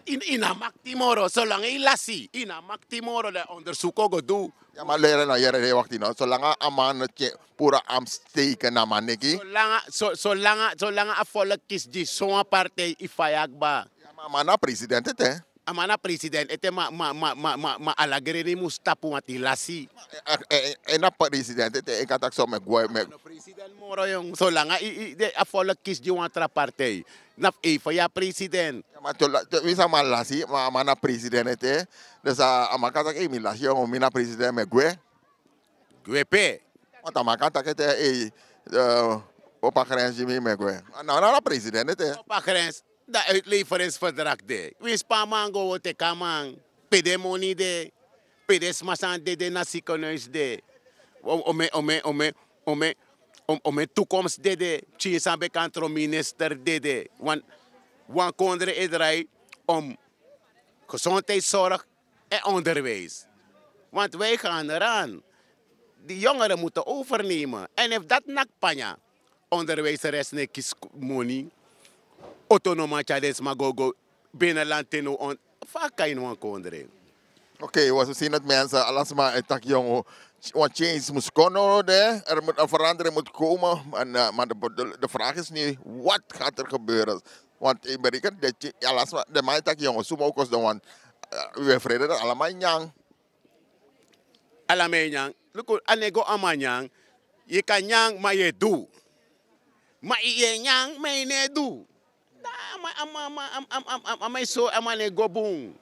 Yu na makti moro solanga yu lasi yu na makti moro dan ondersuku o go du. Ya ma lere no yere de wakti no solanga a man no tyari puru a amsteken na man neki. Solanga solanga solanga a folk kisi gi sowan partij yu faya kba. Ya ma a man na president ete. A man na president ete ma ma ma ma ma ala greni mus tapu wanti lasi. En na president ete en kan taki so mi e gwe mi e. President moro yon solanga a folk kisi gi wan tra partij. Na fu even ya president. Wi sa man lasi ma a man na president ete. Dus a man kan taki mi lasi yon mi na president mi e gwe. Gwe pe? Want a man kan taki ete ei opa grens gi mi mi e gwe. Na na president ete. Opa grens. Dan uitleverensverdrag de winsi pe a man go o teki a man pe den moni de. Pe den sma san dede na sikenuis de. Ome ome ome ome ome tukomst dede pikin san ben kan tron minister dede. Wan kondre e drai om gesondheidszorg en onderwijs. Want wij gaan eraan. Die jongeren moeten overnemen en efu dati naki panya onderwijseres no e kisi moni. Oto no man tyari den sma go go binnenland te no on fa a kan ini wan kondre. Ok was wi si neti mense ala sma e taki yongu. Wan change mus kon no de. Er mus en verandering mus komen. Ma de vraag is nu wat gaat er gebeuren? Want in berekent de ala sma de man e taki yongu suma o kosi dan wan. Wi e frede dan ala man e nyan. Ala man e nyan luku a no e go a man nyan. Yu kan nyan ma yu e du. Ma yu e nyan ma yu no e du. Ama, ama, ama, ama, ama, ama, ama, so, ama ne go bun.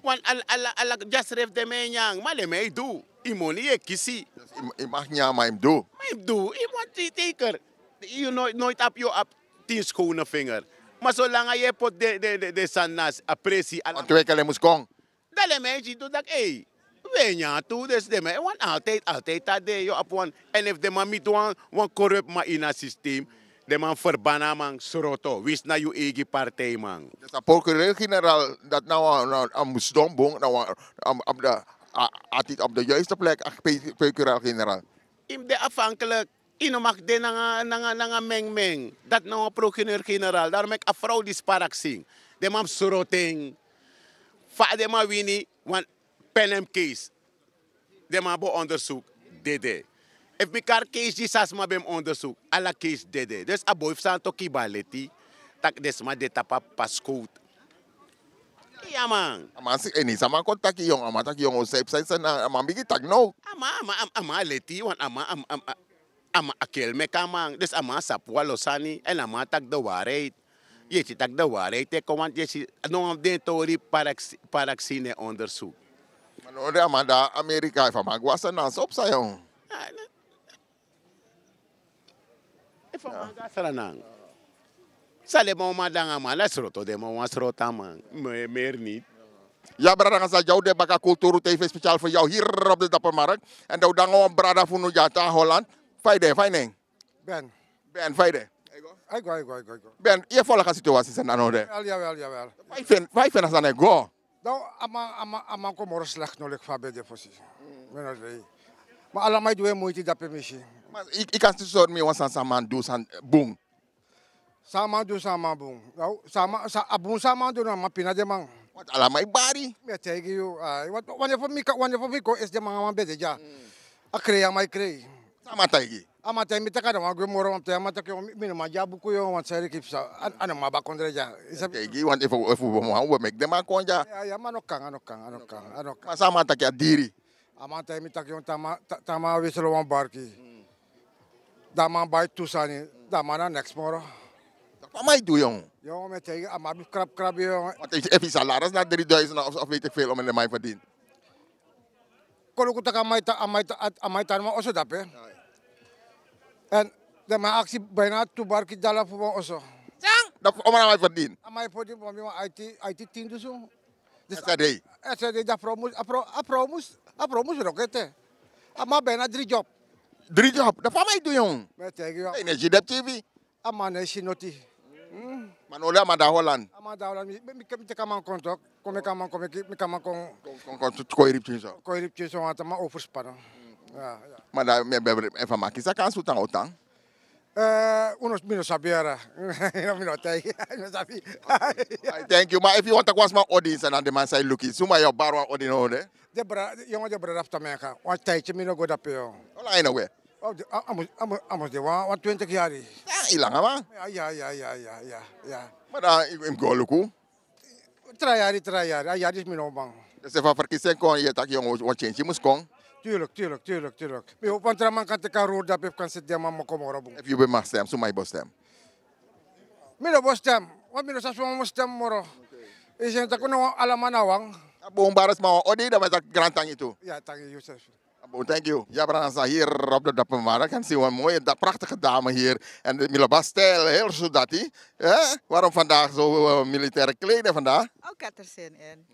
Wan al, al, al, just ref de me nyan, ma le me du. I moni ye kisi. I, i mag nyan, ma i du. Ma i du, i want to take her. You know, nooit op you op tien schone vinger. Maar zolang je pot de, de, de, de sannas, a presi, ala. Want twee keer moest kon. Dan le mensen doen dat, hey, we nyan tu, dus de man, want altijd, altijd dat de, yo, op wan. En if de man miti wan, wan corrupt man in a systeem, de man verbannen man sroto, wis na yu eigen partij man. Dus a procureur-generaal, dat nou, nou, a musdom bung, nou, a, a, de, a, altijd op de juiste plek, a pe-, procureur-generaal. Im de afhankelijk, i no mag de nanga, nanga, nanga meng meng. Dat na wan procureur-generaal. Daarom ik a vrouw die sparak sing. De man sroting. Fa de man wini, wan pen hem case. Den man bo onderzoek dede. Efu mi kari case gi san sma ben onderzoek, ala case dede. Dus a boi fu Santo Kiba leti tak' den sma de tapu a paskowtu. Ya man. A man si, eni sama kon taki yongu, a man taki yongu, sai, sai, sai, na, a man bigin taki now. A man, a man, a man leti, want a man, a man, a man, a man a kel meki a man. Dus a man sabi wan lo sani, èn a man taki de waarheid. Yu e si tak' de waarheid e kon, want yu e si, no wan fu den tori paraksi-, paraksi na en onderzoek. Ma no de a man de na Amerika, efu a man go a Sranan, san o psa yongu? Efu a man go a Sranan, san den man o man de nanga a man, na sroto den man wani sroto a man, me-, meer niet. Ya brada, nanga san dya un de baka, Kulturu TV speciaal voor jou hier op de Dappermarkt. En dan un de nanga wan brada fu unu dya na Holland. Fa i de, fa i nen? Ben. Ben, fa i de? Ai go, ai go, ai go, ai go. Ben, yu e follow a situasi san de now de? Jawel, jawel, jawel. Fa i feni, fa i feni a sani e go? Dan a man, a man, a man kon moro slecht no leki fa a ben de fosi. Mi no lei. Ma ala man e du en moiti dape, mi si. Ma i, i kan still sori mi wan sani san a man du san bun? San a man du, san a man bun? Now, san a man, san a bun san a man du, no, a man pina den man. Want ala man e bari. Mi e taigi yu, ai, want wanneer fu mi kon, wanneer fu mi kon, esi den man, a man ben de dya. A krei a man e krei. San a man taigi? A man taigi mi taki a no man gwe moro, want a man taki, mi, mi no man dya buku, yo, want san e kip sa, a, a no man abi a kondre dya. I sabi? Taigi, want efu, efu un wani, un e meki den man kon dya. Ya, ya, ma a no kan, a no kan, a no kan, a no kan. Ma san a man taki, a diri? A man taigi mi taki, yongu, te a man, te, te a man wissel wan barki, dan a man bai tu sani, dan a man na neks moro. Fa a man e du, yongu? Yongu, mi e taigi, a man abi krab, krab, yongu. Want efu, efu yu salaris na drie duizend of, of weet ik veel, omeni den man e verdien. Kon luku taki a man e tan, a man e tan, a man e tan nanga wan oso dape. En den man aksi bijna tu barki dala fu wan oso. San? Dan omeni a man e verdien? A man e verdien, wan, wan aiti, aiti tin dusun. Dus a dei. A dei, dan a vrouw mus, a vrouw, a vrouw mus, a vrouw mus wroko ete. A man abi na dri job. Dri job? Dan fa a man e du, yongu? Mi e taigi yu. Energie deptivi. A man no e si noti. Ma now a man de na Holland. A man de na Holland. Mi, mi, mi, mi teki a man kon tok. Kon meki a man, kon meki, meki a man kon. Kon, kon, kon, kon kori pikinso. Kori pikinso, want a man overspannen. Ya, ya. Ma dan mi, mi, mi, efu a man kisi a kansi, san un o tan? Eh, un no, mi no sabi, yara. Mi no taigi, mi no sabi. Ai, thank you. Ma efu yu wani taki wan sma odi, san na den man san e luku yu, suma yu o bari wan odi now de? Den bra-, yongu, den brada fu Tameka. Wan taigi mi no go dape, yongu. How langa yu no gwe? Oh, a, a mus, a mus, a mus de wan, wan twintig yari. Ya, i langa, man. Ya, ya, ya. Ma dan i, i mus go luku. Tra yari, tra yari. A yari disi mi no man. Dus efu a verkiezing kon, yu e taki yongu, wan change mus kon. Tuurlijk, tuurlijk, tuurlijk, tuurlijk. Mi hopi wan tra man kan teki a rol dape, fu kan seti den man moro kon moro bun. Efu yu ben mag stem, suma yu bo stem? Mi no bo stem. Want mi no sabi suma mi o stem moro. Yu si, taki no wan, ala man na wan. A bun, bari sma wan odi, dan mi e taki grantangi tu. Ya, tangi yu srefi. Bon, thank you. Ya, brada, sa hier op de Dappermarkt. Kan si wan mooie, da-, prachtige dame hier. En de, mi lobi a stijl, heel zo dat hij. Hè? Waarom vandaag zo, eh, militaire kleding vandaag? Oh, ik had er zin in.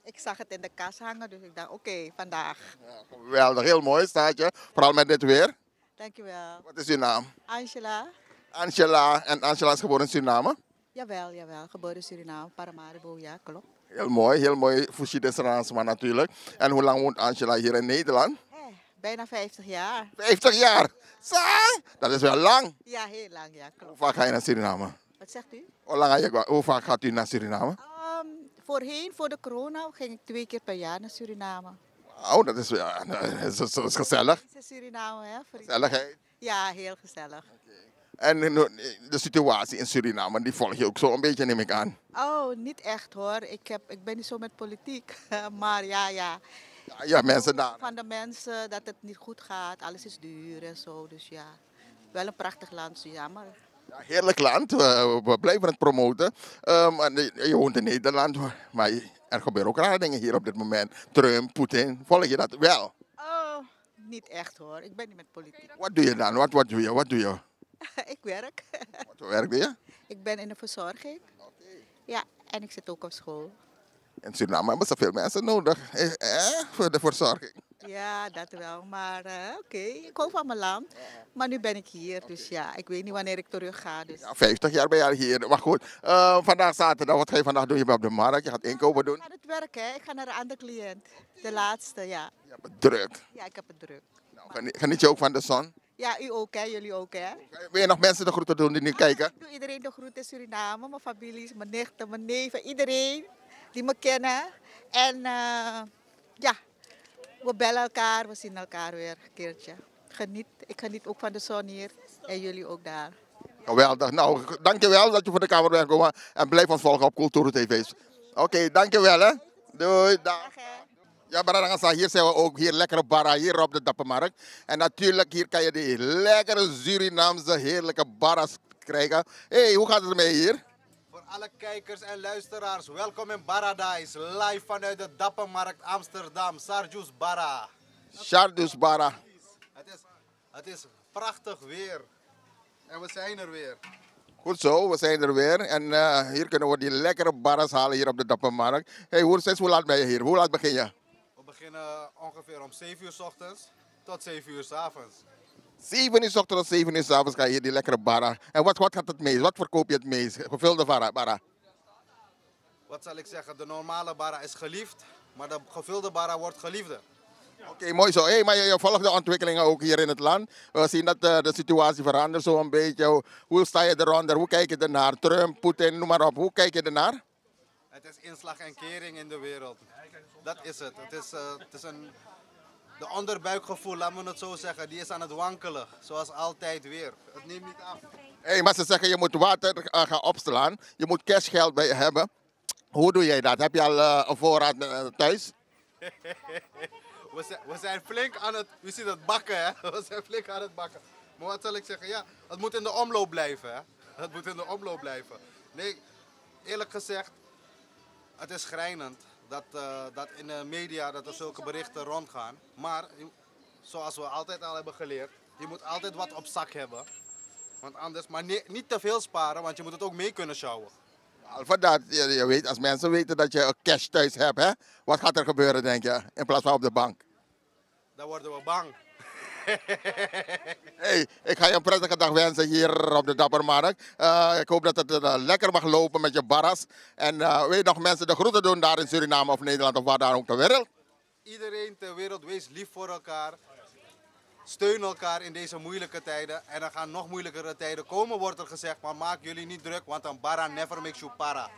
Ik zag het in de kas hangen, dus ik dacht, oké, vandaag. Ja, geweldig, heel mooi staat je. Vooral met dit weer. Dankjewel. Wat is uw naam? Angela. Angela. En Angela is geboren in Suriname? Jawel, jawel. Geboren in Suriname, Paramaribo, ja, klopt. Heel mooi, heel mooi. Fu si den Sranan sma natuurlijk. En hoe lang woont Angela hier in Nederland? Eh, bijna vijftig jaar. Vijftig jaar? Zo, dat is wel lang. Ja, heel lang, ja, klopt. Hoe vaak ga je naar Suriname? Wat zegt u? Hoe lang ga je, hoe vaak gaat u naar Suriname? Ehm, voorheen, voor de corona, ging ik twee keer per jaar naar Suriname. Wauw, dat is, ja, dat is, dat is gezellig. Mensen Suriname, hè, vrienden. Gezelligheid. Ja, heel gezellig. Oké. En nu, de situatie in Suriname, die volg je ook zo een beetje, neem ik aan. Oh, niet echt hoor. Ik heb, ik ben niet zo met politiek. Maar ja, ja. Ja, ja, mensen daar. Van de mensen dat het niet goed gaat, alles is duur en zo. Dus ja, wel een prachtig land, Suriname. Ja, heerlijk land. We, we blijven het promoten. Ehm, en, eh, je woont in Nederland, maar je- er gebeuren ook rare dingen hier op dit moment. Trump, Poetin, volg je dat wel? Oh, niet echt hoor. Ik ben niet met politiek. Wat doe je dan? Wat, wat doe je? Wat doe je? Ik werk. Wat voor werk doe je? Ik ben in de verzorging. Ja, en ik zit ook op school. In Suriname hebben ze veel mensen nodig, eh, eh, voor de verzorging. Ja, dat wel. Maar eh, oké, ik hou van mijn land. Maar nu ben ik hier, dus ja, ik weet niet wanneer ik terug ga. Dus. Ja, vijftig jaar ben je al hier. Maar goed, eh, vandaag zaterdag, wat ga je vandaag doen? Je bent op de markt, je gaat inkopen doen. Ik ga aan het werk, hè. Ik ga naar een andere cliënt. De laatste, ja. Je hebt het druk. Ja, ik heb het druk. Nou, geniet, geniet je ook van de zon? Ja, u ook, hè? Jullie ook, hè? Wil je nog mensen de groeten doen die nu kijken? Ik doe iedereen de groeten, Suriname, mijn families, mijn nichten, mijn neven, iedereen die me kennen. En eh, ja, we bellen elkaar, we zien elkaar weer een keertje. Geniet, ik geniet ook van de zon hier en jullie ook daar. Geweldig. Nou, dankjewel dat je voor de camera bent gekomen. En blijf ons volgen op Cultuur T V. Oké, dankjewel hè. Doei, dag. Dag, hè. Ja, brada, hier zijn we ook. Hier lekkere bara, hier op de Dappermarkt. En natuurlijk, hier kan je die lekkere Surinaamse heerlijke bara's krijgen. Hey, hoe gaat het ermee hier? Voor alle kijkers en luisteraars, welkom in Paradise, live vanuit de Dappermarkt Amsterdam, Sarjus Bara. Sarjus Bara. Het is, het is prachtig weer. En we zijn er weer. Goed zo, we zijn er weer. En eh, hier kunnen we die lekkere bara's halen hier op de Dappermarkt. Hey, hoe, sinds hoe laat ben je hier? Hoe laat begin je? We beginnen ongeveer om zeven uur 's ochtends tot zeven uur 's avonds. Zeven uur 's ochtends tot zeven uur 's avonds ga je hier die lekkere bara. En wat, wat gaat het meest? Wat verkoop je het meest? Gevulde bara, bara. Wat zal ik zeggen, de normale bara is geliefd, maar de gevulde bara wordt geliefder. Oké, mooi zo. Hey, maar je, je volgt de ontwikkelingen ook hier in het land. We zien dat eh, de situatie verandert zo een beetje. Hoe, hoe sta je eronder? Hoe kijk je ernaar? Trump, Poetin, noem maar op. Hoe kijk je ernaar? Het is inslag en kering in de wereld. Dat is het. Het is, eh, het is een, de onderbuikgevoel, laten we het zo zeggen, die is aan het wankelen. Zoals altijd weer. Het neemt niet af. Hey, maar ze zeggen je moet water eh, gaan opslaan. Je moet cashgeld bij je hebben. Hoe doe jij dat? Heb je al eh, een voorraad eh, thuis? We zijn, we zijn flink aan het, u ziet het bakken, hè? We zijn flink aan het bakken. Maar wat zal ik zeggen? Ja, het moet in de omloop blijven, hè? Het moet in de omloop blijven. Nee, eerlijk gezegd, het is schrijnend dat, eh, dat in de media dat er zulke berichten rondgaan. Maar zoals we altijd al hebben geleerd, je moet altijd wat op zak hebben. Want anders, maar nee, niet te veel sparen, want je moet het ook mee kunnen sjouwen. Behalve dat, je, je weet, als mensen weten dat je cash thuis hebt, hè, wat gaat er gebeuren, denk je, in plaats van op de bank? Dan worden we bang. Hey, ik ga je een prettige dag wensen hier op de Dappermarkt. Eh, ik hoop dat het eh, lekker mag lopen met je barras. En eh, wil je nog mensen de groeten doen daar in Suriname of Nederland of waar dan ook ter wereld? Iedereen ter wereld, wees lief voor elkaar. Steun elkaar in deze moeilijke tijden. En er gaan nog moeilijkere tijden komen, wordt er gezegd. Maar maak jullie niet druk, want een bara never makes you para.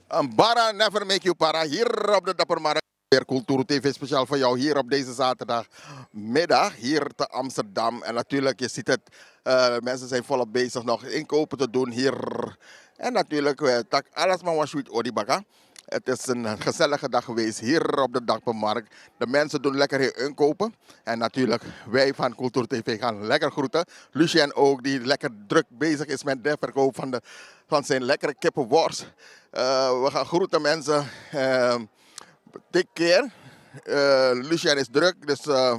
Een bara never make you para. Hier op de Dappermarkt. Weer Cultuur T V speciaal voor jou hier op deze zaterdagmiddag hier te Amsterdam. En natuurlijk, je ziet het, eh, mensen zijn volop bezig nog inkopen te doen hier. En natuurlijk, eh, tak alles maar was sweet odi baka. Het is een gezellige dag geweest hier op de Dappermarkt. De mensen doen lekker hier inkopen. En natuurlijk, wij van Cultuur T V gaan lekker groeten. Lucien ook, die lekker druk bezig is met de verkoop van, de, van zijn lekkere kippenworst. Eh, we gaan groeten, mensen. Eh, take care. Eh, Lucien is druk, dus eh,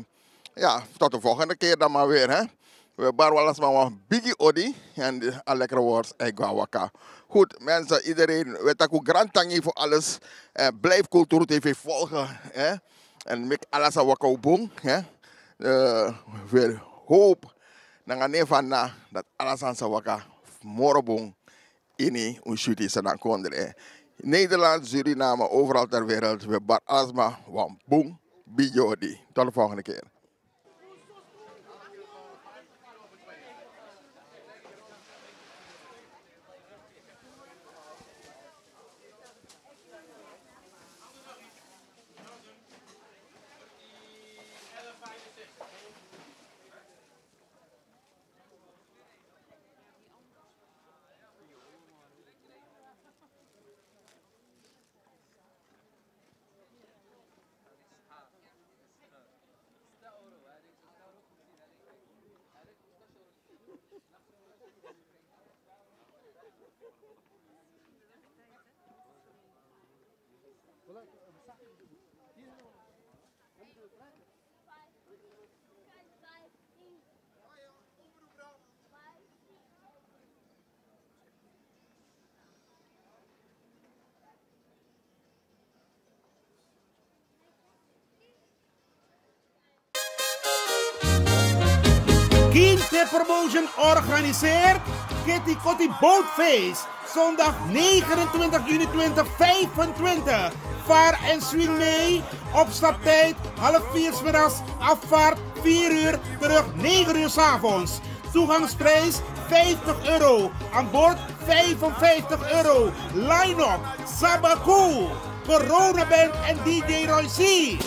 ja, tot de volgende keer dan maar weer, hè. We bari wan lasi man wan bigi odi èn a lekkere worst e go na waka. Goed, mensen, iedereen, we taki un grantangi voor alles. Eh, blijf Cultuur T V volgen, hè. En meki ala sa waka un bun, hè. Eh, we hoop nanga nen fu ana dat ala sani sa waka moro bun ini un switi Sranan kondre. Nederland, Suriname, overal ter wereld, we bari ala sma wan bun bigi odi. Tot de volgende keer. Kinte Promotion organiseert Kitty Kotti Bootfeest. Zondag negenentwintig juni twintig vijfentwintig. Vaar en swing mee. Opstaptijd half vier 's middags. Afvaart vier uur. Terug negen uur 's avonds. Toegangsprijs vijftig euro. Aan boord vijfenvijftig euro. Line-up: Sabaku, Corona Band en D J Roy C.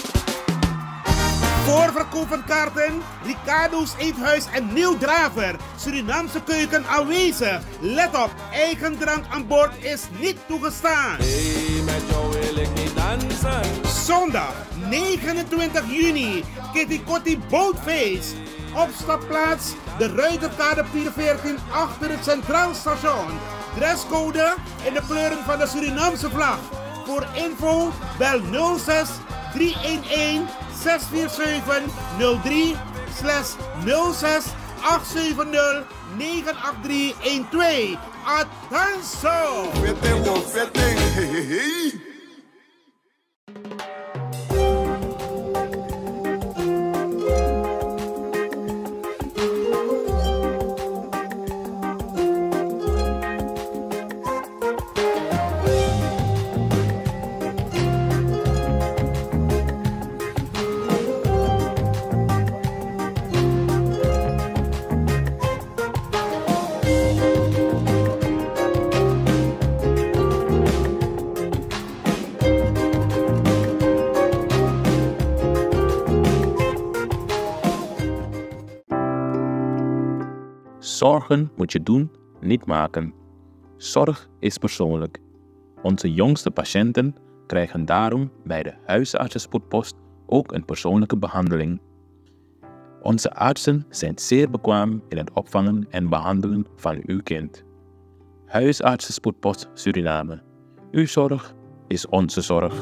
Voorverkoop van kaarten: Ricardo's Eethuis en Nieuw Draver. Surinaamse keuken aanwezig. Let op, eigen drank aan boord is niet toegestaan. Hey, met jou wil ik niet dansen. Zondag negenentwintig juni, Kitty Kotti Bootfeest. Opstapplaats: de Ruiterkade pier veertien achter het Centraal Station. Dresscode in de kleuren van de Surinaamse vlag. Voor info bel nul zes drie een een zes vier zeven nul drie slash nul zes acht zeven nul negen acht drie een twee. Atanso! Fete, wo fete, hey, hey, hey. Zorgen moet je doen, niet maken. Zorg is persoonlijk. Onze jongste patiënten krijgen daarom bij de huisartsenspoedpost ook een persoonlijke behandeling. Onze artsen zijn zeer bekwaam in het opvangen en behandelen van uw kind. Huisartsenspoedpost Suriname. Uw zorg is onze zorg.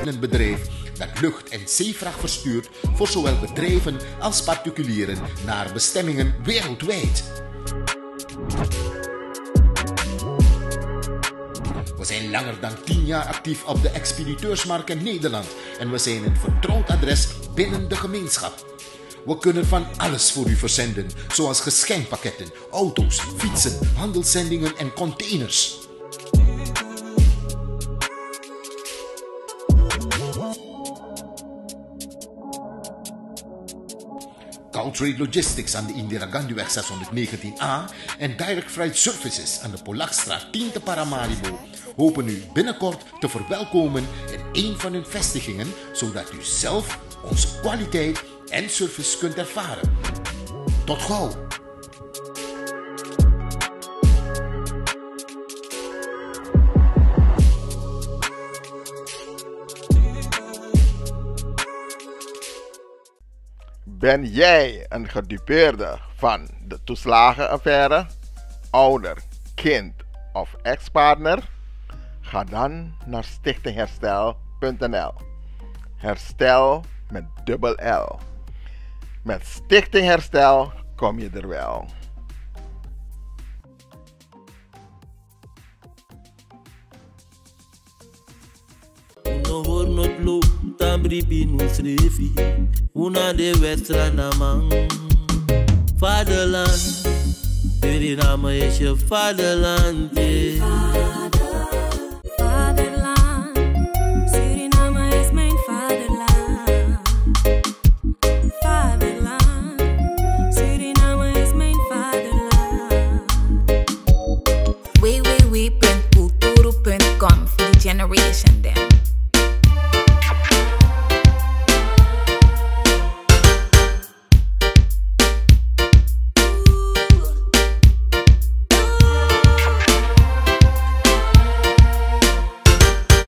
Een bedrijf dat lucht- en zeevracht verstuurt voor zowel bedrijven als particulieren naar bestemmingen wereldwijd. We zijn langer dan tien jaar actief op de expediteursmarkt in Nederland en we zijn een vertrouwd adres binnen de gemeenschap. We kunnen van alles voor u verzenden, zoals geschenkpakketten, auto's, fietsen, handelszendingen en containers. Caltrade Logistics aan de Indira Gandhiweg zeshonderdnegentien A en Direct Freight Services aan de Polakstraat tien te Paramaribo hopen u binnenkort te verwelkomen in een van hun vestigingen, zodat u zelf onze kwaliteit en service kunt ervaren. Tot gauw! Ben jij een gedupeerde van de toeslagenaffaire, ouder, kind of ex-partner? Ga dan naar stichting herstel punt n l. Herstel met dubbel L. Met Stichting Herstel kom je er wel. No hori no tlo, tan bribi no srefi. Una de westra na man. Vaderland, Suriname is je vaderland. Yeah.